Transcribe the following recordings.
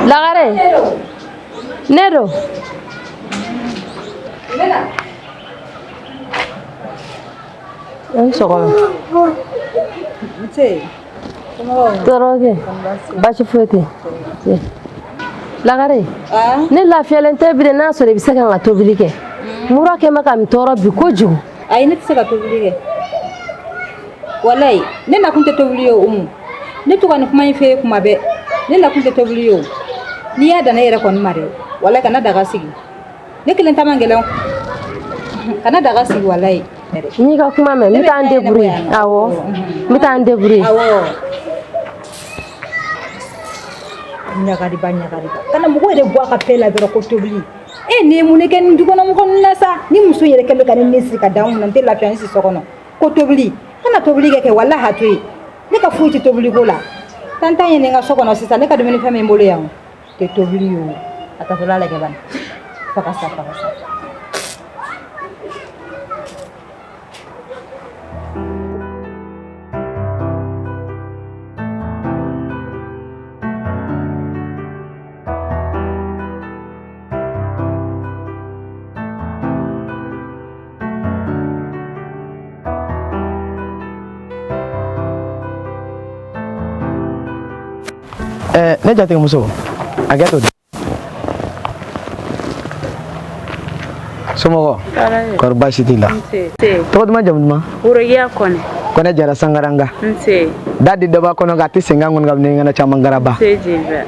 Lagare, ne don. I ni sɔgɔma. Tɔɔrɔ tɛ, baasi foyi tɛ. Lagare, ne lafiyalen tɛ bi dɛ, n'a sɔrɔ i bɛ se ka n ka tobili kɛ. Mura kɛ bɛ ka n tɔɔrɔ bi kojugu. Ayi, ne tɛ se ka tobili kɛ, walayi. Ne nakun tɛ tobili ye. Umu, ne to ka nin kuma in f'e ye kuma bɛɛ, ne nakun tɛ tobili ye. O n'i y'a dan ne yɛrɛ kɔni ma dɛ, walayi, kana daga sigi. Ne kelen ta man gɛlɛn, kana daga sigi, walayi. N y'i ka kuma mɛn, n bɛ taa n débrouiller. Awɔ, n bɛ taa n débrouiller. Awɔ, ɲagariba, ɲagariba, kana mɔgɔ yɛrɛ bɔ a ka fɛn la dɔrɔn ko tobili. E, nin ye mun de kɛ nin dukɔnɔmɔgɔ ninnu na sa? Ni muso yɛrɛ kɛlen bɛ ka ne ni sigi ka da n kunna, n tɛ lafiya n si so kɔnɔ ko tobili. Kana tobili kɛ, walahi a to yen. Ne ka foyi tɛ tobiliko la. Tantan ye nin ka so kɔnɔ sisan, ne ka dumunifɛn min bolo yan, o tɛ tobili ye. O a tatɔla lajɛ bani, faga sa, faga sa. Ne jatigimuso, hakɛ to. Somɔgɔ, kɔri baasi t'i la? Tɔgɔ duman, jamu duman? Worokiya Kɔnɛ. Kɔnɛ Jara Sangaranga. Nse. Da di dɔba kɔnɔ ka tɛ senkan kɔnɔ ka ŋana caman garaba. Nse jeliba.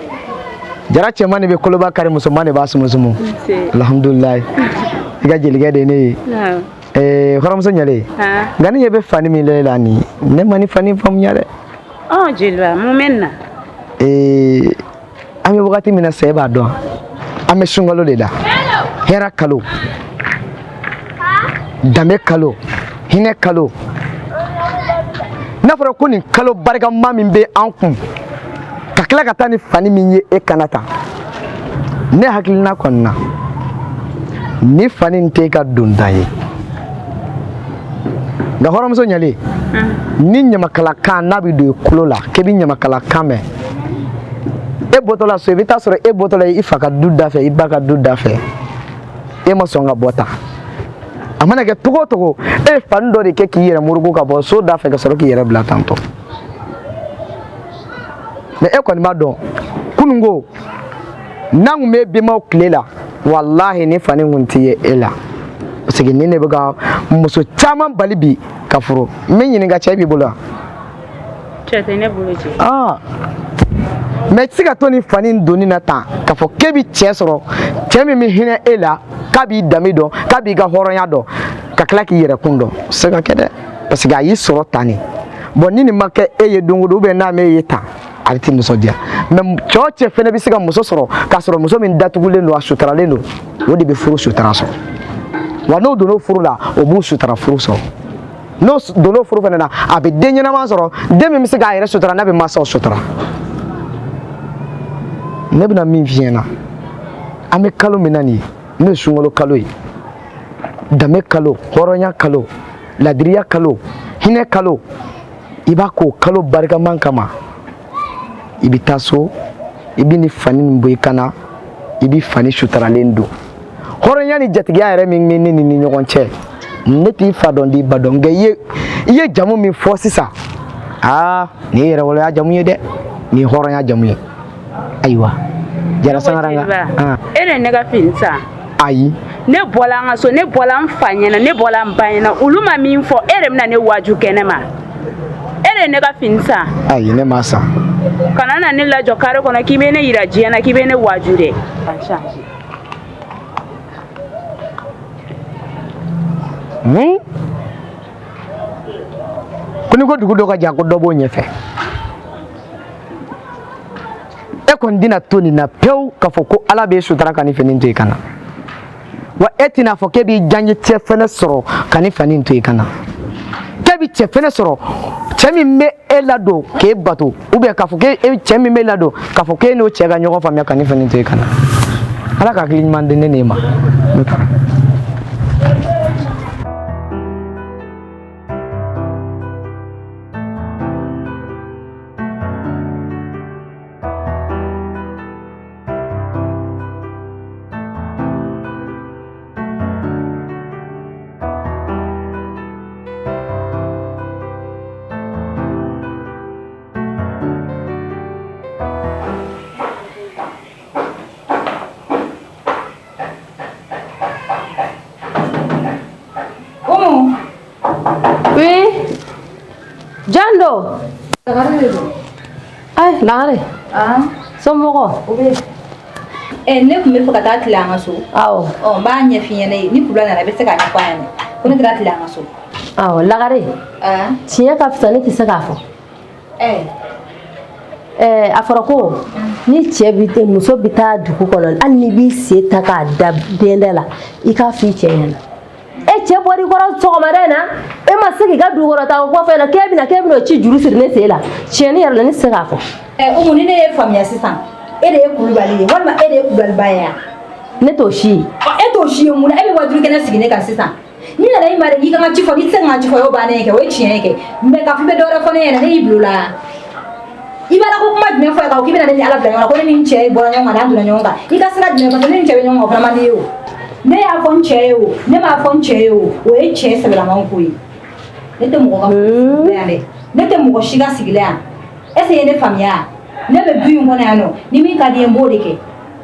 Jara cɛman de bɛ koloba kari, musoman de b'a sumusumu. Nse. Alhamdulilayi, i ka jelikɛ de ye ne ye. Naamu. Hɔrɔnmuso ɲɛlen, nka ne ɲɛ bɛ fani min la nin, ne ma ni fani faamuya dɛ. Ɔ jeliba, mun bɛ nin na? An bɛ wagati min na, sɛ b'a dɔn, an bɛ sunkalo de la, hɛrɛ kalo, danbe kalo, hinɛ kalo. N'a fɔra ko nin kalo barikama min bɛ an kun, ka tila ka taa ni fani min ye e kana ta, ne hakilina kɔni na, ni fani in tɛ e ka donta ye. Nka hɔrɔnmuso ɲɛlen, ni ɲamakalakan n'a bɛ don i tulo la k'e bɛ ɲamakalakan mɛn e bɔtɔla so, i bɛ taa sɔrɔ e bɔtɔla i fa ka du da fɛ, i ba ka du da fɛ, e ma sɔn ka bɔ tan. A mana kɛ togo o togo, e ye fani dɔ de kɛ k'i yɛrɛ muruku ka bɔ so da fɛ ka sɔrɔ k'i yɛrɛ bila tantɔ. Mɛ e kɔni b'a dɔn, kununko n'an kun bɛ bɛnbaw tile la, walahi ni fani kun tɛ ye e la, parce que nin de bɛ ka muso caman bali bi ka furu. N bɛ ɲininka, cɛ b'i bolo wa? Cɛ tɛ ne bolo cɛ. Aa, mɛ i tɛ se ka to ni fani in donni na tan k'a fɔ k'e bɛ cɛ sɔrɔ, cɛ min bɛ hinɛ e la, k'a b'i danbe dɔn, k'a b'i ka hɔrɔnya dɔn, ka tila k'i yɛrɛ kun dɔn. O tɛ se ka kɛ dɛ, parce que a y'i sɔrɔ tan de. Bɔn, ni nin ma kɛ e ye don o don, ou bien n'a m'e ye tan, ale tɛ nisɔndiya. Mɛ cɛ o cɛ fɛnɛ bɛ se ka muso sɔrɔ k'a sɔrɔ muso min datugulen don, a sutaralen don, o de bɛ furu sutara sɔrɔ. Wa n'o donn'o furu la, o b'u sutara furu sɔrɔ. N'o donn'o furu fɛnɛ na, a bɛ den ɲɛnama sɔrɔ, den min bɛ se k'a yɛrɛ sutura, n'a bɛ mansaw sutura. Ne bɛna min f'i ɲɛna, an bɛ kalo min na nin ye, n'o ye sunkalo kalo ye, danbe kalo, hɔrɔnya kalo, ladiriya kalo, hinɛ kalo, i b'a k'o kalo barikaman kama, i bɛ taa so, i bɛ ni fani nin bɔ i kan na, i bɛ fani sutaralen don. Hɔrɔnya ni jatigiya yɛrɛ min bɛ ne ni ni ɲɔgɔn cɛ, ne t'i fa dɔn, t'i ba dɔn, nka i ye jamu min fɔ sisan, aa, nin ye yɛrɛwoloya jamu ye dɛ, nin ye hɔrɔnya jamu ye. Ayiwa, Jara Sangaranga. E de ne ka fini san? Ayi. Ne bɔla an ka so, ne bɔla n fa ɲɛna, ne bɔla n ba ɲɛna, olu ma min fɔ, e de bɛna ne waaju kɛnɛ ma. E de ne ka fini san? Ayi, ne m'a san. Kana na ne lajɔ kare kɔnɔ k'i bɛ ne yira diɲɛ na k'i bɛ ne waaju dɛ. Ko n'i ko dugu dɔ ka jan ko dɔ b'o ɲɛfɛ. E kɔni tɛna to nin na pewu k'a fɔ ko Ala b'e sutura ka nin fini to i kan na. Wa e tɛna fɔ k'e b'i diyaɲɛ cɛ fɛnɛ sɔrɔ ka nin fini to i kan na. K'e bɛ cɛ fɛnɛ sɔrɔ cɛ min bɛ e ladon k'e bato ou bien k'a fɔ k'e cɛ min b'e ladon k'a fɔ k'e n'o cɛ ka ɲɔgɔn faamuya ka nin fini to i kan na. Ala ka hakili ɲuman di ne n'e ma. Ne taara. Umu. Oui. Jɔn don? Lagare de don. Ayi, Lagare. Ah. Somɔgɔw? O bɛ ɛ ne tun bɛ fɛ ka taa tilen an ka so. Awɔ. Ɔ n b'a ɲɛf'i ɲɛna ni Kulubali nana i bɛ se k'a ɲɛfɔ a ɲɛna ko ne taara tilen an ka so. Awɔ, Lagare. Ah. Tiɲɛ ka fisa ne tɛ se k'a fɔ. Ɛ. Ɛɛ a fɔra ko ni cɛ bɛ taa muso bɛ taa dugu kɔnɔ hali n'i b'i sen ta k'a da denda la i k'a f'i cɛ ɲɛna. E cɛ bɔra i kɔrɔ sɔgɔmada in na e ma se k'i ka dugukɔrɔtaa ko fɔ ɲɛna k'e bɛna k'e bɛna o ci juru siri ne sen la tiɲɛni yɛrɛ la ne tɛ se k'a fɔ. Ɛ Umu ni ne ye faamuya sisan e de ye Kulubali ye walima e de ye Kulubaliba ye wa? Ne t'o si ye. Ɔ e t'o si ye mun na e bɛ wajulu kɛnɛ sigi ne kan sisan? Ni nana i ma de k'i ka n ka ci fɔ n'i tɛ se ka n ka ci fɔ o y'o bannen ye kɛ o ye tiɲɛ ye kɛ mais k'a fɔ i bɛ dɔ wɛrɛ fɔ ne ɲɛna ne y'i bila o la. I b'a la ko kuma jumɛn fɔ k'a fɔ k'i bɛna ne ni Ala bila ɲɔgɔn na ko ne ni n cɛ bɔra ɲɔgɔn kan n'an donna ɲɔgɔn kan i ka sira jumɛn parce que ne ni n cɛ bɛ ɲɔgɔn kan o fana man di ye o ne y'a fɔ n cɛ ye o ne m'a fɔ n cɛ ye o o ye cɛ sɛbɛlamaw ko ye ne tɛ mɔgɔ ka sigila yan dɛ ne tɛ mɔgɔ si ka sigila yan est ce que i ye ne faamuya ne bɛ du in kɔnɔ yan nɔ ni min ka di n ye n b'o de kɛ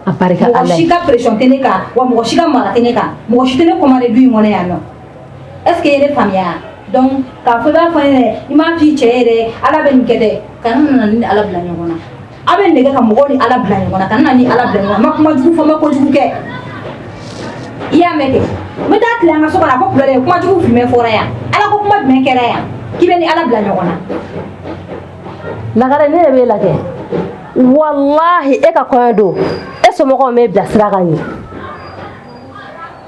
A barika mɔgɔ Ala si ye. ka pression tɛ ne kan wa mɔgɔ si ka mara tɛ ne kan mɔgɔ si tɛ ne commander du in kɔnɔ yan nɔ est ce que i ye ne faamuya donc k'a fɔ i b'a fɔ ne ɲɛna i m'a f'i cɛ ye dɛ Ala bɛ nin kɛ dɛ kana na ni Ala bila ɲɔgɔn na aw bɛ nɛgɛ ka mɔgɔw ni Ala bila ɲɔgɔn na kana na ni Ala bila ɲɔgɔn na n ma kuma jugu fɔ n ma kojugu kɛ i y'a mɛn kɛ n bɛ taa tilen an ka so kɔnɔ a fɔ Kulubali ye kuma jugu jumɛn fɔra yan Ala ko kuma jumɛn kɛra yan k'i bɛ ni Ala bila ɲɔgɔn na. Lagare ne yɛrɛ b'e lajɛ walahi e ka kɔɲɔ don e somɔgɔw m'e bila sira ka ɲɛ.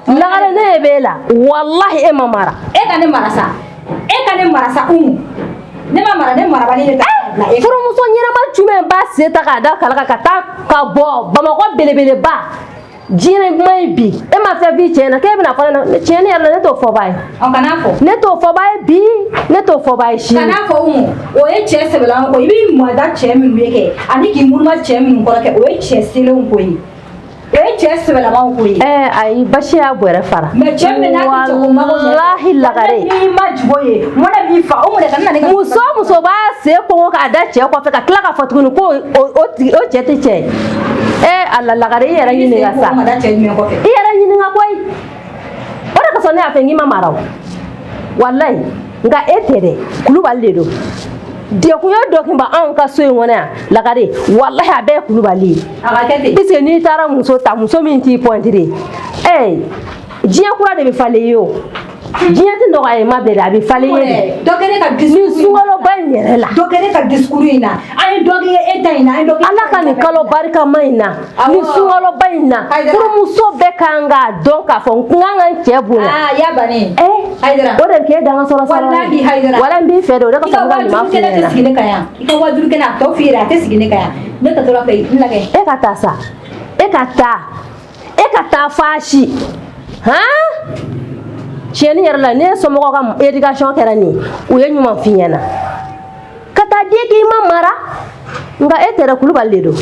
Lagare ne ɲɛ b'e la walahi e ma mara. E ka ne mara sa e ka ne mara sa Umu ne ma mara ne marabali de ta bila e. Furumuso ɲɛnama jumɛn b'a sen ta k'a da kala kan ka taa ka bɔ Bamakɔ belebeleba diɲɛ kuma ye bi e ma fɛn f'i cɛ ɲɛna k'e bɛna fɔ ne ɲɛna tiɲɛni yɛrɛ la ne t'o fɔbaa ye. Ɔ kana fɔ. Ne t'o fɔbaa ye bi ne t'o fɔbaa ye sini. Kana fɔ Umu o ye cɛ sɛbɛlama ko ye i b'i mada cɛ minnu ye kɛ ani k'i muruma cɛ minnu kɔrɔ kɛ o ye cɛ selenw ko ye. O ye cɛ sɛbɛlamaw ko ye. Ɛɛ ayi basi y'a bɔrɛ fara. Mais cɛ min n'a tɛ cɛ ko mago ɲɛ. Walahi Lagare. N'i ma jigin o ye mɔnɛ b'i fa o mun de kana na ne ka. Muso o muso b'a sen kɔngɔ k'a da cɛ kɔfɛ ka tila k'a fɔ tuguni ko o tigi o cɛ tɛ cɛ ye. Ee Ala Lagare i yɛrɛ ɲininka sa. I da cɛ jumɛn kɔfɛ. I yɛrɛ ɲininka koyi. O de kosɔn ne y'a fɛ n k'i ma mara o. Walayi nka e tɛ dɛ Kulubali de don. Dekun o dekun bɛ anw ka so in kɔnɔ yan Lagare walahi a bɛɛ ye Kulubali ye. A ka kɛ ten. Puisque n'i taara muso ta muso min t'i pɔntire ee diɲɛ kura de bɛ falen i ye o diɲɛ tɛ nɔgɔya i ma bilen dɛ a bɛ falen i ye de. Dɔ kɛ ne ka discours nin sunkaloba in yɛrɛ la. Dɔ kɛ ne ka discours in na an ye dɔ kɛ e ta in na an ye dɔ kɛ. Ala ka nin kalo barikama in na nin sunkaloba in na furumuso bɛɛ kan k'a dɔn k'a fɔ n kan ka n cɛ bonya. Aa y'a bannen. Hayidara. O de bɛ k'e danga sɔrɔ sara. Walahi Hayidara. Wala n b'i fɛ de o de kosɔn n ka ɲuman f'i I ka wajulu kɛnɛ tɛ sigi ne kan yan i ka wajulu kɛnɛ a tɔ f'i yɛrɛ a tɛ sigi ne kan yan ne tatɔla fɛ n lajɛ. E ka taa sa e ka taa e ka taa faasi han tiɲɛni yɛrɛ la ne somɔgɔw ka éducation kɛra nin ye u ye ɲuman f'i ɲɛna ka taa den k'i ma mara nka e tɛ dɛ Kulubali de don.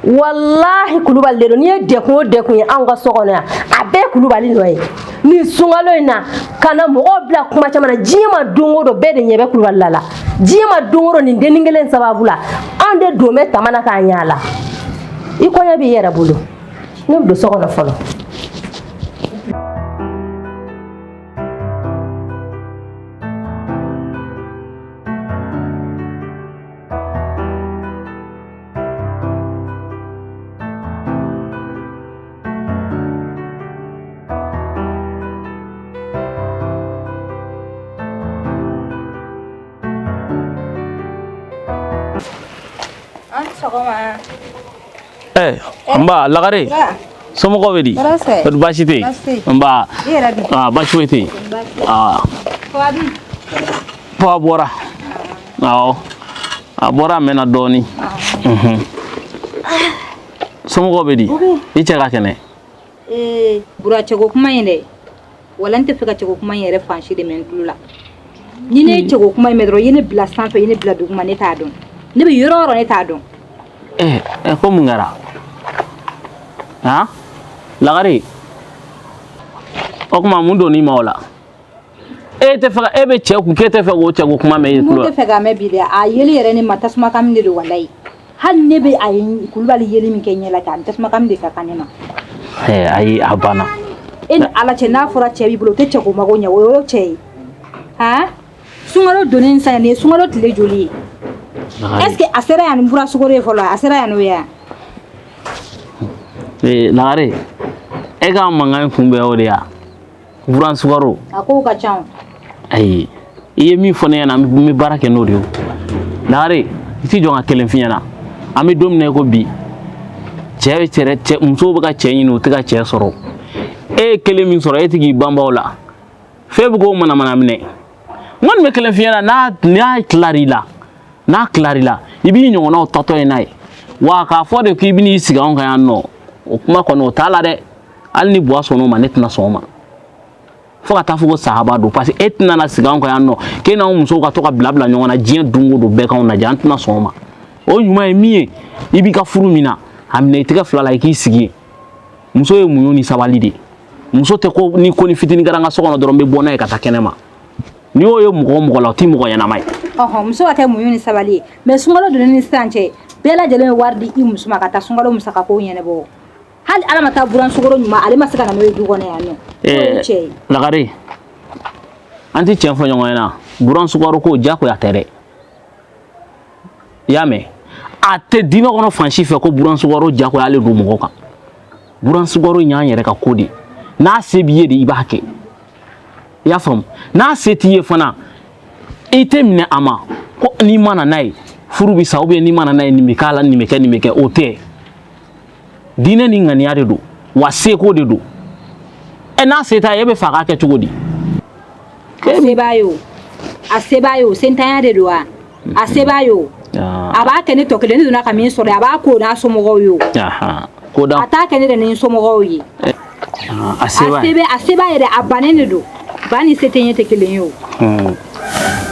Walahi Kulubali de don n'i ye dekun o dekun ye anw ka so kɔnɔ yan a bɛɛ ye Kulubali nɔ ye nin sunkalo in na ka na mɔgɔw bila kuma caman na diɲɛ ma don o don bɛɛ de ɲɛ bɛ Kulubali la diɲɛ ma don o don nin dennin kelen sababu la anw de don bɛ tama na k'a ɲɛ a la i kɔɲɔ b'i yɛrɛ bolo ne bɛ don so kɔnɔ fɔlɔ. Sɔgɔma. Ɛ, nba Lagare. Somɔgɔw bɛ di? Kɔni baasi tɛ yen? Nba. Aa, baasi foyi tɛ yen. Aa, Papa bɔra. Awɔ, a bɔra, a mɛnna dɔɔnin. Somɔgɔw bɛ di? I cɛ ka kɛnɛ? Ee, Bura, cɛko kuma in dɛ, wala n tɛ fɛ ka cɛko kuma in yɛrɛ fan si de mɛn n tulo la. Ni ne ye cɛko kuma in mɛn dɔrɔn, i ye ne bila sanfɛ, i ye ne bila duguma, ne t'a dɔn. Ne bɛ yɔrɔ o yɔrɔ, ne t'a dɔn. Ɛ ɛ, ko mun kɛra? Han, Lagare, o tuma mun donn'i ma o la? E tɛ fɛ ka, e bɛ cɛ kun k'e tɛ fɛ k'o cɛko kuma mɛn i N tulo la. tɛ fɛ k'a mɛn bi dɛ. A yeli yɛrɛ ne ma, tasuma kami de don walayi. Hali ne bɛ a ye Kulubali yeli min kɛ ɲɛ la tan, tasuma kami de ka kan ne ma. Ɛ, ayi, a banna. E ni Ala cɛ, n'a fɔra cɛ b'i bolo, o tɛ cɛko mago ɲɛ, o y'o cɛ ye. Han, sunkalo donnen sisan, nin ye sunkalo tile joli ye? Est ce que a sera yan ni bura sukaro ye fɔlɔ? A sera yan n'o ye yan? Ee, Lagare, e ka mankan in kun bɛɛ o de ya, buran sukaro. A kow ka ca o. Ayi, i ye min fɔ ne ɲɛna, n bɛ baara kɛ n'o de ye. O Lagare, i ti jɔ ka kelen f'i ɲɛna. An bɛ don min na i ko bi, cɛ bɛ cɛ cɛ, musow bɛ ka cɛ ɲini, u tɛ ka cɛ sɔrɔ. E ye kelen min sɔrɔ, e ti k'i banba o la, f'e bɛ k'o manamana minɛ. N kɔni bɛ kelen f'i ɲɛna, n'a tilar'i la, n'a tilar'i la, i b'i ɲɔgɔnnaw tatɔ ye n'a ye. Wa k'a fɔ de k'i bɛn'i sigi anw kan yan nɔ, o kuma kɔni, o t'a la dɛ. Hali ni Buwa sɔnn'o ma, ne tɛna sɔn o ma fo ka taa fɔ ko sahaba don, parce que e tɛna na sigi anw kan yan nɔ k'e n'anw musow ka to ka bila bila ɲɔgɔn na diɲɛ don o don, bɛɛ k'anw lajɛ. An tɛna sɔn o ma. O ɲuman ye min ye, i b'i ka furu min na, a minɛ i tɛgɛ fila la, i k'i sigi yen. Muso ye muɲu ni sabali de ye. Muso tɛ ko ni ko ni fitinin kɛra n ka so kɔnɔ dɔrɔn, n bɛ bɔ n'a ye ka taa kɛnɛ ma. N'i y'o ye mɔgɔ o mɔgɔ la, o t'i mɔgɔ ɲɛnama ye. Ɔhɔn, muso ka kɛ muɲu ni sabali ye, mais sunkalo donnen ni sisan cɛ, bɛɛ lajɛlen bɛ wari di i muso ma ka taa sunkalo musaka kow ɲɛnabɔ. Hali Ala ma taa buran sukaro ɲuman, ale ma se ka na n'o ye du kɔnɔ yan nɔ. N'o ye cɛ ye. Lagare, an tɛ tiɲɛ fɔ ɲɔgɔn ɲɛna. Buran sukaro ko, diyagoya tɛ dɛ, i y'a mɛn? A tɛ diinɛ kɔnɔ fan si fɛ ko buran sukaro diyagoyalen don mɔgɔ kan. Buran sukaro in y'an yɛrɛ ka ko de ye. N'a se b'i ye de, i b'a kɛ, i y'a faamu? N'a se t'i ye fana, i tɛ minɛ a ma ko n'i ma na n'a ye, furu bɛ sa, ou bien n'i ma na n'a ye, nin bɛ k'a la, nin bɛ kɛ, nin bɛ kɛ. O tɛ. Diinɛ ni ŋaniya de don, wa seko de don. Ɛ, n'a se t'a ye, e bɛ fɛ a k'a kɛ cogo di? A se b'a ye o, a se b'a ye o, sentanya de don wa. A se b'a ye o. A b'a kɛ ne tɔ kelen, ne donna ka min sɔrɔ, a b'a ko n'a somɔgɔw ye o. Ko da. A t'a kɛ ne de ni n somɔgɔw ye. A se b'a ye. A se b'a ye dɛ, a bannen de don. Ba ni se tɛ ɲɛ tɛ kelen ye o.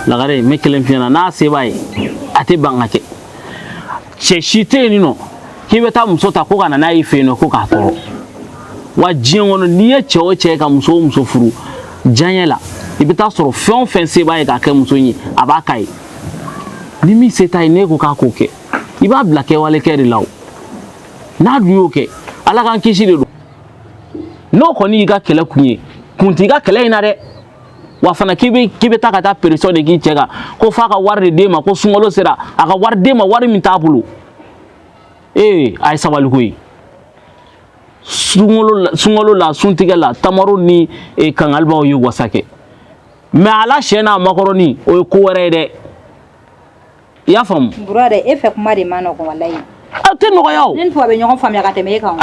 Lagare, n bɛ kelen f'i ɲɛna, n'a se b'a ye, a tɛ ban ka kɛ. Cɛ si tɛ yen nɔ k'i bɛ taa muso ta ko ka na n'a y'i fɛ yen nɔ ko k'a tɔɔrɔ. Wa diɲɛ kɔnɔ, n'i ye cɛ o cɛ ka muso o muso furu diyaɲɛ la, i bɛ taa sɔrɔ fɛn o fɛn se b'a ye k'a kɛ muso in ye, a b'a k'a ye. Ni min se t'a ye, n'e ko k'a k'o kɛ, i b'a bila kɛwale kɛ de la. O n'a dun y'o kɛ, Ala k'an kisi de don. N'o kɔni y'i ka kɛlɛ kun ye, kun t'i ka kɛlɛ in na dɛ. Wa fana k'i bɛ taa ka taa pression de k'i cɛ kan ko f'a ka wari de d'e ma, ko sunkalo sera, a ka wari d'e ma, wari min t'a bolo. Ee, a ye sabali koyi. Sunkalo la, sunkalo la, suntigɛ la, tamaro ni kangalibaw ye wasa kɛ, mais a la sɛ n'a makɔrɔni, o ye ko wɛrɛ ye dɛ, i y'a faamu? Bura dɛ, e fɛ kuma de ma nɔgɔn walayi. A tɛ nɔgɔya o. Ne ni Papa bɛ ɲɔgɔn faamuya ka tɛmɛ e kan o.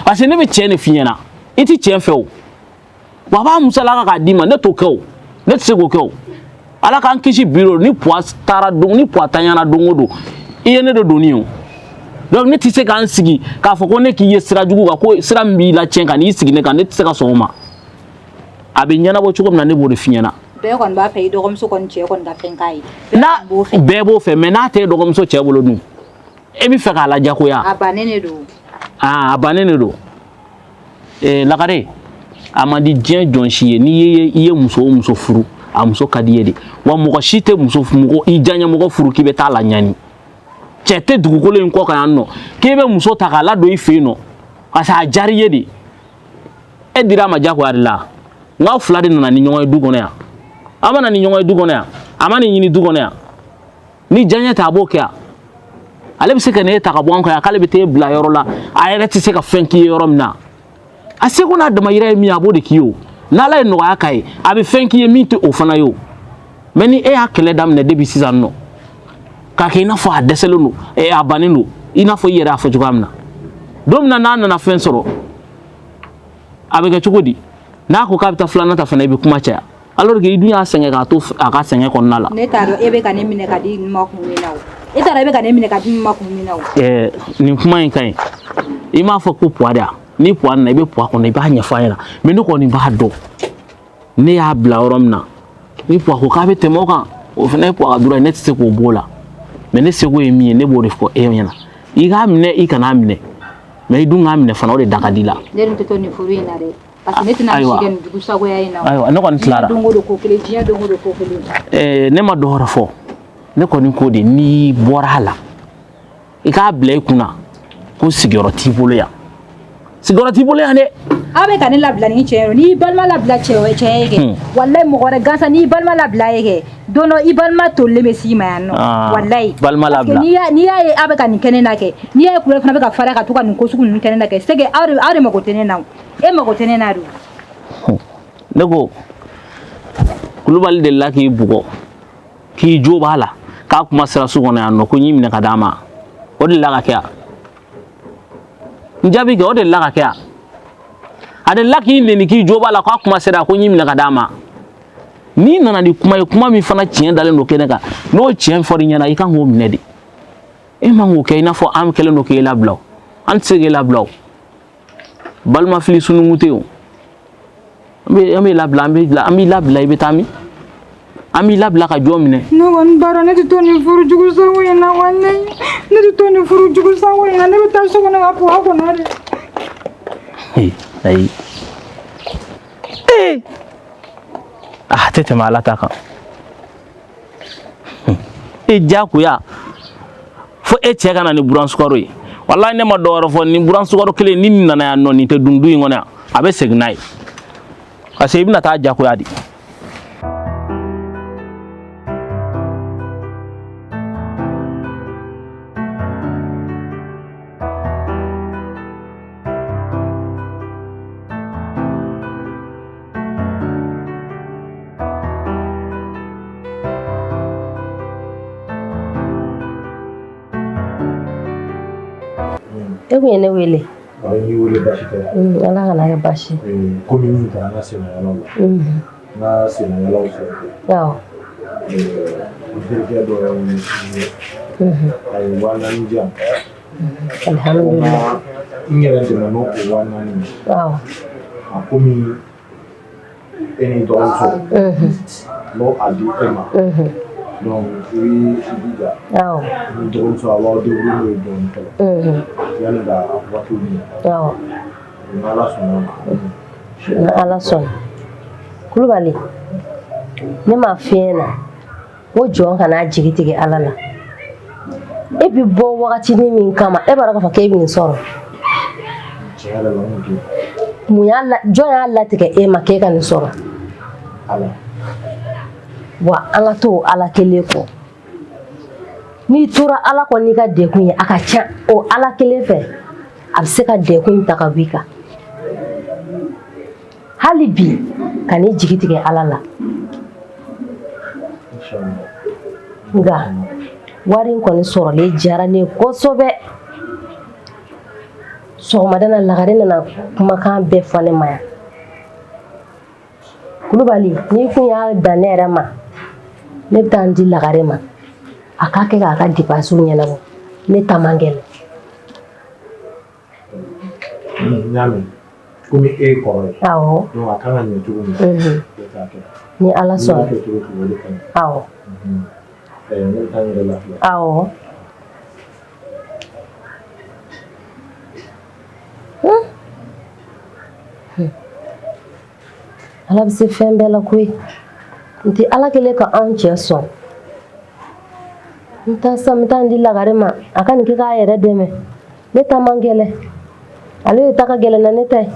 Parce que ne bɛ tiɲɛ de f'i ɲɛna, i tɛ tiɲɛ fɛ o. Wa a b'a musalaka k'a d'i ma, ne t'o kɛ o, ne tɛ se k'o kɛ o. Ala k'an kisi bi o. Ni puwa taara don, ni puwa tanyana don o don, i ye ne de donni o. Donc ne tɛ se k'an sigi k'a fɔ ko ne k'i ye sira jugu kan, ko sira min b'i la tiɲɛ kan, n'i sigi ne kan, ne tɛ se ka sɔn o ma. A bɛ ɲɛnabɔ cogo min na, ne b'o de f'i ɲɛna. Bɛɛ kɔni b'a fɛ i dɔgɔmuso kɔni cɛ kɔni ka fɛn k'a ye. N'a bɛɛ b'o fɛ, mais n'a tɛ dɔgɔmuso cɛ bolo dun, e bɛ fɛ k'a lajagoya. A bannen de don. Aa, a bannen de don. Ee, Lagare, a man di diɲɛ jɔn si ye. N'i ye, i ye muso o muso furu, a muso ka di i ye de. Wa mɔgɔ si tɛ muso mɔgɔ i diyaɲɛ mɔgɔ furu k'i bɛ taa la ɲani. Cɛ tɛ dugukolo in kɔ kan yan nɔ k'e bɛ muso ta k'a ladon i fɛ yen nɔ parce que a diyara i ye de. E dira a ma diyagoya de la. N k'aw fila de nana ni ɲɔgɔn ye du kɔnɔ yan. Aw ma na ni ɲɔgɔn ye du kɔnɔ yan, a ma nin ɲini du kɔnɔ yan. Ni diyaɲɛ tɛ, a b'o kɛ yan. Ale bɛ se ka n'e ta ka bɔ an kan yan k'ale bɛ t'e bila yɔrɔ la, a yɛrɛ tɛ se ka fɛn k'i ye yɔrɔ min na. A seko n'a damayira ye min ye, a b'o de k'i ye o. N'Ala ye nɔgɔya k'a ye, a bɛ fɛn k'i ye min tɛ o fana ye o. Mais ni e y'a kɛlɛ daminɛ depuis sisan nɔ. K'a kɛ i n'a fɔ a dɛsɛlen don, a bannen don, i n'a fɔ i yɛrɛ y'a fɔ cogoya min na. Don min na n'a nana fɛn sɔrɔ, a bɛ kɛ cogo di? N'a ko k'a bɛ taa filanan ta fana, i bɛ kuma caya. Alors que i dun y'a sɛgɛn k'a to a ka sɛgɛn kɔnɔna la. Ne t'a dɔn e bɛ ka ne minɛ ka di nin ma kun min na o. E t'a dɔn e bɛ ka ne minɛ ka di nin ma kun min na o. Nin kuma in ka ɲi. I m'a fɔ ko puwa de ya? Ni puwa nana, i bɛ puwa kɔnɔ, i b'a ɲɛfɔ a ɲɛna. Mais ne kɔni b'a dɔn, ne y'a bila yɔrɔ min na, ni puwa ko k'a bɛ tɛmɛ o kan, o fana ye puwa ka droit ye, ne tɛ se k'o b'o la. Mais ne seko ye min ye, ne b'o de fɔ e ɲɛna. I k'a minɛ, i kan'a minɛ, mais i dun k'a minɛ fana, o de da ka di i la. Ne dun tɛ to nin furu in na dɛ. Parce que ne tɛna si kɛ nin jugu sagoya in na. Ayiwa, ne kɔni tilara. Diɲɛ don o don ko kelen, diɲɛ don o don ko kelen. Ne ma dɔ wɛrɛ fɔ. Ne kɔni ko de, n'i bɔra a la, i k'a bila i kunna ko sigiyɔrɔ t'i bolo yan. Sigiyɔrɔ t'i bolo yan dɛ. Aw bɛ ka ne labila ni cɛ ye, n'i balima labila cɛ cɛ ye kɛ, walayi mɔgɔ wɛrɛ gansan, n'i balima labila ye kɛ, don dɔ i balima tolilen bɛ s'i ma yan nɔ. Walayi. Balima labila. Parce que n'i y'a ye aw bɛ ka nin kɛ ne na kɛ, n'i y'a ye kulubali fana bɛ ka farinya ka to ka nin ko sugu ninnu kɛ ne na kɛ, c'est que aw de mago tɛ ne na o. E mago tɛ ne na dun. Ne ko kulubali delila k'i bugɔ k'i jo b'a la k'a kuma sera so kɔnɔ yan nɔ ko n y'i minɛ ka d'a ma, o delila ka kɛ yan? N jaabi kɛ, o delila ka kɛ yan? A delila k'i neni k'i jo b'a la k'a kuma sera ko n y'i minɛ ka d'a ma. N'i nana ni kuma ye, kuma min fana tiɲɛ dalen don kɛnɛ kan, n'o tiɲɛ fɔr'i ɲɛna, i kan k'o minɛ de. E man k'o kɛ i n'a fɔ an kɛlen don k'e labila o. An tɛ se k'e labila o. Balima fili sununkun tɛ yen o. An bɛ labila, an b'i labila, i bɛ taa min? An b'i labila ka jɔn minɛ? Ne kɔni b'a dɔn ne tɛ to nin furu jugu sago in na, walayi. Ne tɛ to nin furu jugu sago in na, ne bɛ taa so kɔnɔ ka puwa kɔnɔ de. Ayi. A tɛ tɛmɛ Ala ta kan. E diyagoya fo e cɛ ka na ni buran sukaro ye. Walayi ne ma dɔ wɛrɛ fɔ, ni buran sukaro kelen ni nin nana yan nɔ, nin tɛ dun du in kɔnɔ yan, a bɛ segin n'a ye. Parce que i bɛna taa diyagoya de. E kun ye ne wele. N y'i wele baasi tɛ. Ala kana kɛ baasi. Komi n taara n ka sennayalaw la. N ka sennayalaw fɛ. Awɔ. N terikɛ dɔ ye n ye. A ye 4000 di yan. Alhamdulilayi. N yɛrɛ dɛmɛ n'o 4000 ye. Awɔ. A komi e ni dɔgɔmuso. N'o a di e ma. Donc i b'i jija. Awɔ. Ni dɔgɔmuso a b'aw débrouiller n'o ye dɔɔnin fɔlɔ. Yanni ka waatiw ɲɛ. Awɔ. Ni Ala sɔnna ma. Ni Ala sɔnna. Kulubali, ne m'a f'i ɲɛna ko jɔn kana jigi tigɛ Ala la. E bɛ bɔ wagatinin min kama, e b'a dɔn k'a fɔ k'e bɛ nin sɔrɔ. Tiɲɛ yɛrɛ la, n kun t'o dɔn. Mun y'a la, jɔn y'a latigɛ e ma k'e ka nin sɔrɔ? Ala. Wa an ka to Ala kelen kɔ. N'i tora Ala kɔ n'i ka degun ye, a ka ca o Ala kelen fɛ, a bɛ se ka degun in ta ka bɔ i kan. Hali bi, kan'i jigi tigɛ Ala la. Nka wari in kɔni sɔrɔlen diyara ne ye kosɛbɛ. Sɔgɔmada na Lagare nana kumakan bɛɛ fɔ ne ma yan. Kulubali, n'i kun y'a dan ne yɛrɛ ma, ne bɛ taa n di Lagare ma, a k'a kɛ k'a ka dépenses ɲɛnabɔ. Ne ta man gɛlɛn. N y'a mɛn. Komi e ye kɔrɔ ye. Awɔ. Donc a kan ka ɲɛ cogo min na. E t'a kɛ. Ni Ala sɔnna. N'i y'a kɛ cogo o cogo, o de ka ɲi. Awɔ. Ne bɛ taa n yɛrɛ lafiya. Awɔ. Ala bɛ se fɛn bɛɛ la koyi. N tɛ Ala kɛlen ka anw cɛ sɔn. N taa sa, n bɛ taa n di Lagare ma, a ka nin kɛ k'a yɛrɛ dɛmɛ. Ne ta man gɛlɛn. Ale de ta ka gɛlɛn na ne ta ye.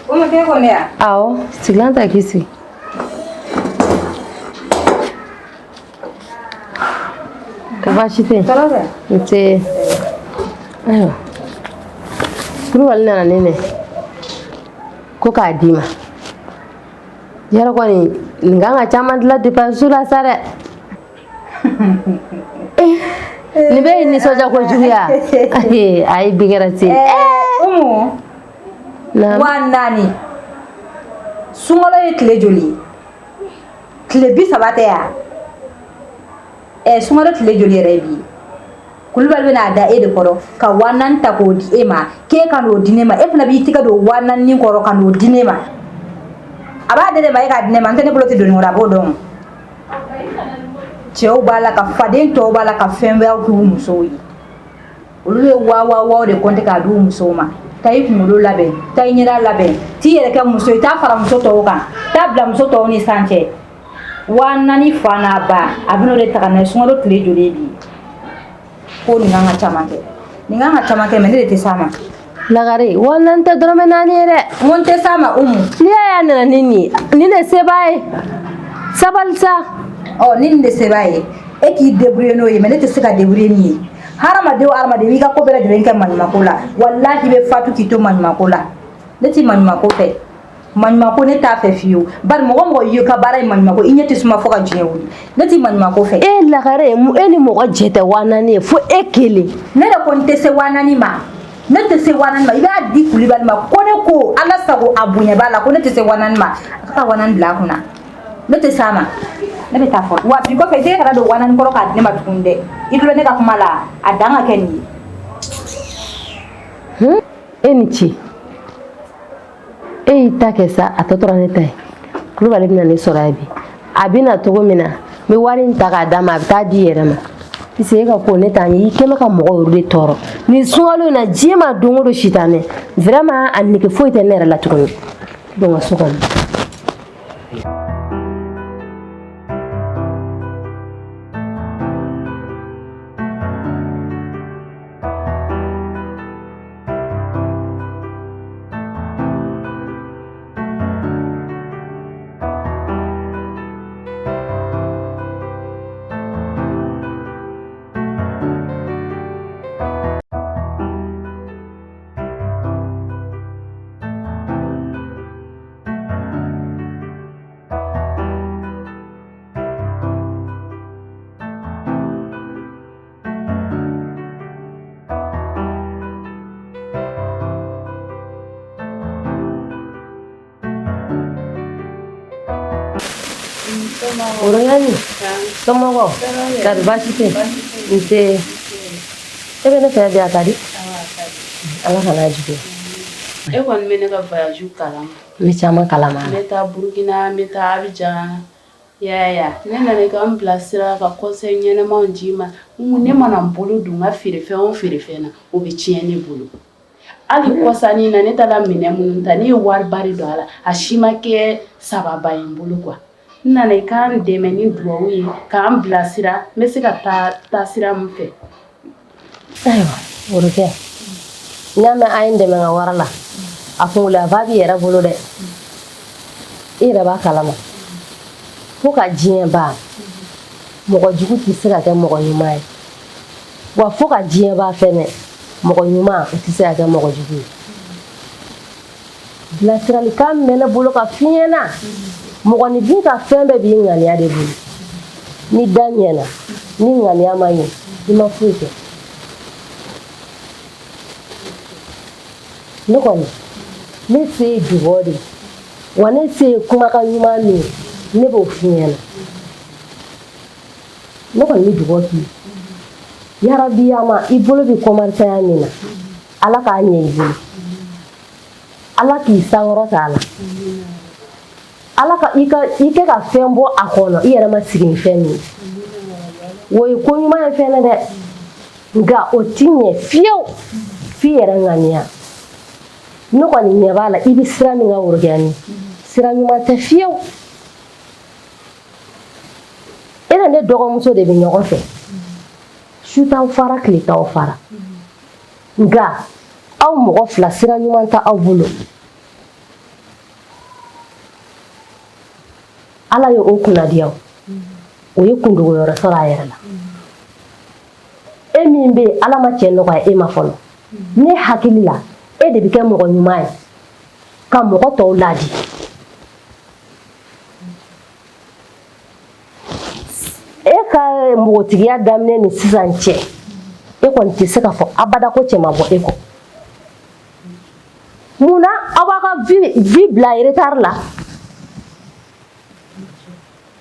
O ma kɛ kɔni ya? Awɔ, sigilan ta k'i sigi. Ka baasi tɛ yen. Tɔɔrɔ tɛ. Nse. Ayiwa. Kulubali nana ni nin ko k'a d'i ma. Yɔrɔ kɔni nin kan ka caman dilan dépense la sa dɛ. Nin bɛ nisɔndiya kojugu ya. Ayi bi kɛra se. Umu. Naamu. 4000. Sunkalo ye tile joli ye? Tile 30 tɛ ya? Sunkalo tile joli yɛrɛ ye bi ye? Kulubali bɛna a da e de kɔrɔ ka 4000 ta k'o di e ma k'e ka n'o di ne ma, e fana b'i tɛgɛ don 4000 kɔrɔ ka n'o di ne ma. A b'a di ne ma, e k'a di ne ma, n tɛ ne bolo tɛ doni kɔrɔ, a b'o dɔn. Cɛw b'a la ka faden tɔw b'a la ka fɛn wɛrɛw k'u musow ye. Olu bɛ waa waa waa de kɔnte k'a di u musow ma. Taa i kunkolo labɛn, taa i ɲɛda labɛn, t'i yɛrɛ kɛ muso ye, taa fara muso tɔw kan, taa bila muso tɔw ni san cɛ. 4000 fa n'a ba, a bɛn'o de ta ka na ye. Sunkalo tile joli ye bi ye? Ko nin kan ka caman kɛ, nin kan ka caman kɛ, mais ne de tɛ s'a ma. Lagare, 4000 tɛ dɔrɔmɛ 4 ye dɛ. N ko n tɛ s'a ma Umu. N'i y'a ye a nana ni nin ye, nin de se b'a ye. Sabali sa. Ɔ, ni nin de se b'a ye, e k'i débrouiller n'o ye, mais ne tɛ se ka débrouiller nin ye. Hadamaden o hadamaden, i b'i ka ko bɛɛ lajɛlen kɛ maɲumanko la, walahi i bɛ fatu k'i to maɲumanko la. Ne tɛ maɲumanko fɛ. Maɲumanko ne t'a fɛ fiyewu, bari mɔgɔ mɔgɔ y'i ka baara ye maɲumanko, i ɲɛ tɛ suma fo ka diɲɛ wuli. Ne tɛ maɲumanko fɛ. E Lagare, e ni mɔgɔ jɛ tɛ 4000 ye fo e kelen. Ne de ko n tɛ se 4000 ma. Ne tɛ se 4000 ma. I b'a di Kulibali ma ko ne ko Ala sago a bonya b'a la, ko ne tɛ se 4000 ma. A ka taa 4000 bila a kunna. Ne tɛ s'a ma. Ne bɛ taa fɔlɔ. Wa bi kɔfɛ i tɛgɛ kana don 4000 kɔrɔ k'a di ne ma tuguni dɛ. I tulo ne ka kuma la, a dan ka kɛ nin ye. E ni ce. E y'i ta kɛ sa, a tɔ tora ne ta ye. Kulubali bɛna ne sɔrɔ yan bi. A bɛna cogo min na, n bɛ wari in ta k'a d'a ma, a bɛ taa di i yɛrɛ ma. Puisque e ka ko ne t'a ɲɛ, i kɛlen ka mɔgɔw yɛrɛ de tɔɔrɔ. Nin sunkalo in na, diɲɛ ma don o don sitanɛ. Vraiment a nege foyi tɛ ne yɛrɛ la tuguni. Don ka so kɔnɔ. Worongani, somɔgɔw, kari baasi tɛ yen? Nse. E bɛ ne fɛ bi, a ka di. Ala kana juguya. E kɔni bɛ ne ka voyage kalama. N bɛ caman kalama. N bɛ taa Burukina, n bɛ taa Abijan. Yaya, ne nana i ka n bilasira ka conseil ɲɛnɛmaw d'i ma. Ne mana n bolo don n ka feerefɛn o feerefɛn na, o bɛ tiɲɛ ne bolo. Hali kɔsannin na, ne taara minɛn minnu ta, ne ye wariba de don a la, a si ma kɛ sababa ye n bolo quoi. N nana i ka n dɛmɛ ni duwawu ye, k'an bilasira, n bɛ se ka taa taasira min fɛ. Ayiwa, worokɛ, n y'a mɛn a ye n dɛmɛ n ka wari la, a kunkoloyanfan b'i yɛrɛ bolo dɛ. I yɛrɛ b'a kalama fo ka diɲɛ ban, mɔgɔ jugu tɛ se ka kɛ mɔgɔ ɲuman ye, wa fo ka diɲɛ ban fɛnɛ, mɔgɔ ɲuman o tɛ se ka kɛ mɔgɔ jugu ye. Bilasiralikan min bɛ ne bolo ka f'i ɲɛna, mɔgɔninfin ka fɛn bɛɛ b'i ŋaniya de bolo. Ni da ɲɛna, ni ŋaniya ma ɲɛ, i ma foyi kɛ. Ne kɔni, ne se ye dugawu de ye, wa ne se ye kumakan ɲuman min ye, ne b'o f'i ɲɛna. Ne kɔni bɛ dugawu k'i ye, yarabi ama i bolo bɛ kɔmarisaya min na, Ala k'a ɲɛ i bolo, Ala k'i sankɔrɔta a la, Ala ka i kɛ ka fɛn bɔ a kɔnɔ i yɛrɛ ma sigi ni fɛn min ye. O ye ko ɲuman ye fɛnɛ dɛ, nka o ti ɲɛ fiyewu f'i yɛrɛ ŋaniya. Ne kɔni ɲɛ b'a la i bɛ sira min kan, worokɛni, sira ɲuman tɛ fiyewu. E na ne dɔgɔmuso de bɛ ɲɔgɔn fɛ, su t'aw fara, tile t'aw fara, nka aw mɔgɔ fila sira ɲuman tɛ aw bolo. Ala ye o kunnadiya, o ye kundogo yɔrɔ sɔrɔ a yɛrɛ la. E min bɛ yen, Ala ma cɛ nɔgɔya e ma fɔlɔ, ne hakili la, e de bɛ kɛ mɔgɔ ɲuman ye ka mɔgɔ tɔw laadi. E ka npogotigiya daminɛ ni sisan cɛ, e kɔni tɛ se k'a fɔ abada ko cɛ ma bɔ e kɔ. Mun na aw b'a ka vie bila retard la?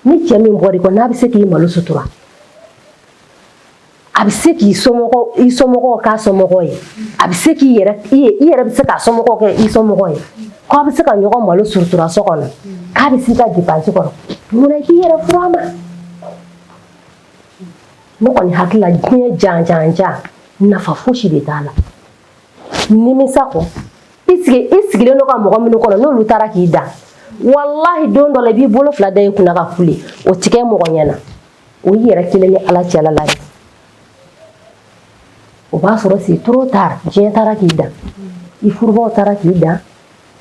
Ni cɛ min bɔra i kɔ, n'a bɛ se k'i malo sutura, a bɛ se k'i somɔgɔw, i somɔgɔw k'a somɔgɔw ye, a bɛ se k'i yɛrɛ, i yɛrɛ bɛ se k'a somɔgɔw kɛ i somɔgɔw ye, k'aw bɛ se ka ɲɔgɔn malo sutura so kɔnɔ, k'a bɛ s'i ka dépense kɔrɔ, mun na i k'i yɛrɛ furu a ma? Ne kɔni hakili la, diɲɛ jan jan jan, nafa fosi de t'a la nimisa kɔ. I sigi, i sigilen don ka mɔgɔ minnu kɔnɔ, n'olu taara k'i dan, walahi, don dɔ la i b'i bolo fila da i kunna ka kule. O ti kɛ mɔgɔ ɲɛna, o y'i yɛrɛ kelen ni Ala cɛla la de. O b'a sɔrɔ c'est trop tard, diɲɛ taara k'i dan, i furubaw taara k'i dan,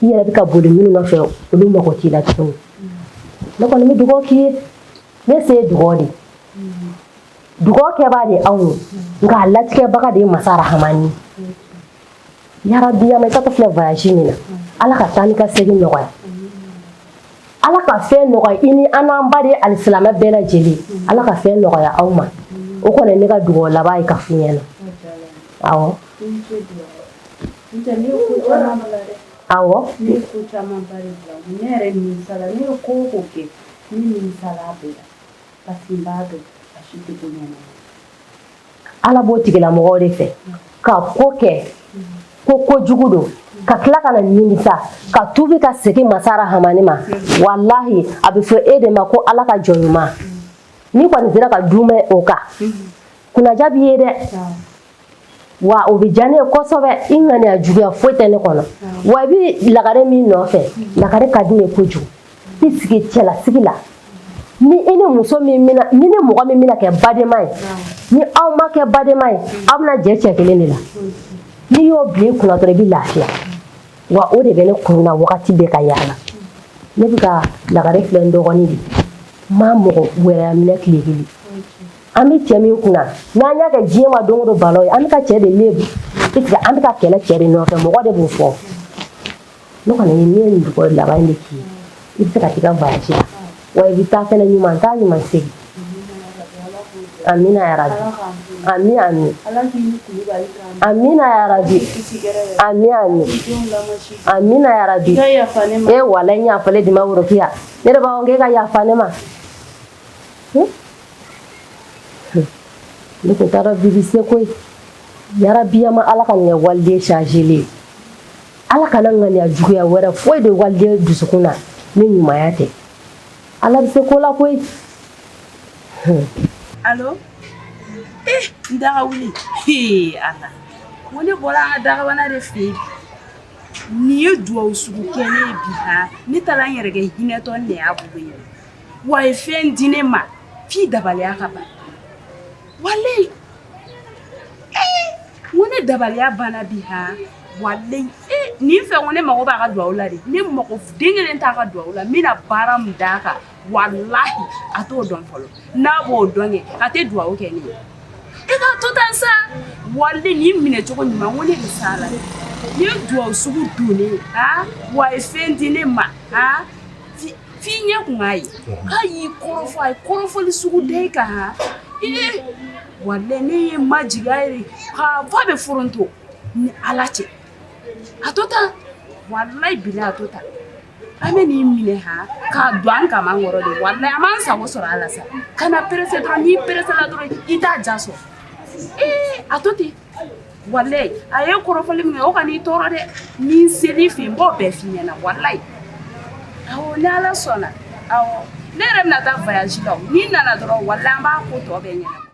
i yɛrɛ bɛ ka boli minnu nɔfɛ, olu mago t'i la tuguni. Ne kɔni bɛ dugawu k'i ye. Ne se ye dugawu de, dugawu kɛbaa de ye anw ye, nka a latigɛbaga de ye masa rahamani ye. Yarabi, ama i taatɔ filɛ voyage min na, Ala ka taa ni ka segin nɔgɔya, Ala ka fɛn nɔgɔya i ni an n'an ba de alisilamɛ bɛɛ lajɛlen. Ala ka fɛn nɔgɔya aw ma. O kɔni ye ne ka dugawu laban ye ka f'i ɲɛna. Awɔ, awɔ. Ne ye ko camanba de bila. Ne yɛrɛ nimisala. Ne ye ko o ko kɛ, ne nimisala a bɛɛ la, parce que n b'a dɔn a si tɛ ko ɲɛnama. Ala b'o tigilamɔgɔw de fɛ ka ko kɛ ko kojugu don, ka tila ka na nimisa, ka tubi, ka segin masa rahamani ma. Walahi, a bɛ fɔ e de ma ko Ala ka jɔn ɲuman. N'i kɔni sera ka dumɛ o kan, kunnaja b'i ye dɛ. Wa o bɛ diya ne ye kosɛbɛ. I ŋaniya juguya foyi tɛ ne kɔnɔ. Wa i bɛ lagare min nɔfɛ, lagare ka di ne ye kojugu. I sigi cɛlasigi la, ni i ni muso min bɛna, ni ni mɔgɔ min bɛna kɛ badenma ye, ni aw ma kɛ badenma ye, aw bɛna jɛ cɛ kelen de la. N'i y'o bila i kunna dɔrɔn, i bɛ lafiya. Wa o de bɛ ne kun na wagati bɛɛ ka yaala. Ne bɛ ka lagare filɛ, n dɔgɔnin de, n ma mɔgɔ wɛrɛ minɛ tile kelen. An bɛ cɛ min kunna, n'an y'a kɛ diɲɛ ma don o don balawu ye, an bɛ ka cɛ de lebu, an bɛ ka kɛlɛ cɛ de nɔfɛ. Mɔgɔ de b'o fɔ. Ne kɔni ye ne ye nin dugawu laban in de k'i ye. I bɛ se ka t'i ka voyage la, wa i bɛ taa fɛnɛ, ɲuman taa, ɲuman segin. Amina yarabi, ami ami, amina yarabi, ami ami, amina yarabi. E wala n yafalen di ma worokiya. Ne de b'a fɔ k'e ka yafa ne ma. Ne tun t'a dɔn bi bɛ se koyi. Yarabi, ma Ala ka nin kɛ waliden changelen ye. Ala kana ŋaniya juguya wɛrɛ foyi de waliden dusukun na ni ɲumanya tɛ. Ala bɛ se ko la koyi. Allo, eh, n daga wuli. Hee Ala, ko ne bɔra an ka dagabana de fɛ yen bi. Nin ye duwawu sugu kɛ ne ye bi han. Ne taara n yɛrɛ kɛ hinɛtɔ de y'a bolo yen. Wa a ye fɛn di ne ma f'i dabaliya ka ban. Walayi, ee, n ko ne dabaliya banna bi han. Walayi, ee, nin fɛ ko ne mago b'a ka duwawu la de. Ne mago den kelen t'a ka duwawu la. N bɛna baara min d'a kan, walahi, a t'o dɔn fɔlɔ. N'a b'o dɔn kɛ, a tɛ duwawu kɛ ne ye. E k'a to tan sa. Walayi, nin minɛ cogo ɲuman, ko ne bɛ s'a la. Nin ye duwawu sugu donnen ye han. Wa a ye fɛn di ne ma han, f'i ɲɛ kun k'a ye k'a y'i kɔrɔfɔ, a ye kɔrɔfɔli sugu da i kan han. Ee, walayi, ne ye majigin a yɛrɛ k'a f'a bɛ foronto ni Ala cɛ. A to tan, walayi bilayi, a to tan. An bɛ n'i minɛ han k'a don an kaman kɔrɔ de. Walayi, an b'an sago sɔrɔ a la sa. Kana pressé dɔrɔn, n'i pressé la dɔrɔn, i t'a ja sɔrɔ. Ee, a to ten. Walayi, a ye kɔrɔfɔli min kɛ, o kan'i tɔɔrɔ dɛ. Ni n ser'i fɛ yen, n b'o bɛɛ f'i ɲɛna walayi. Awɔ, ni Ala sɔnna. Awɔ, ne yɛrɛ bɛna taa voyage la o. N'i nana dɔrɔn, walayi, an b'a ko tɔ bɛɛ ɲɛnabɔ.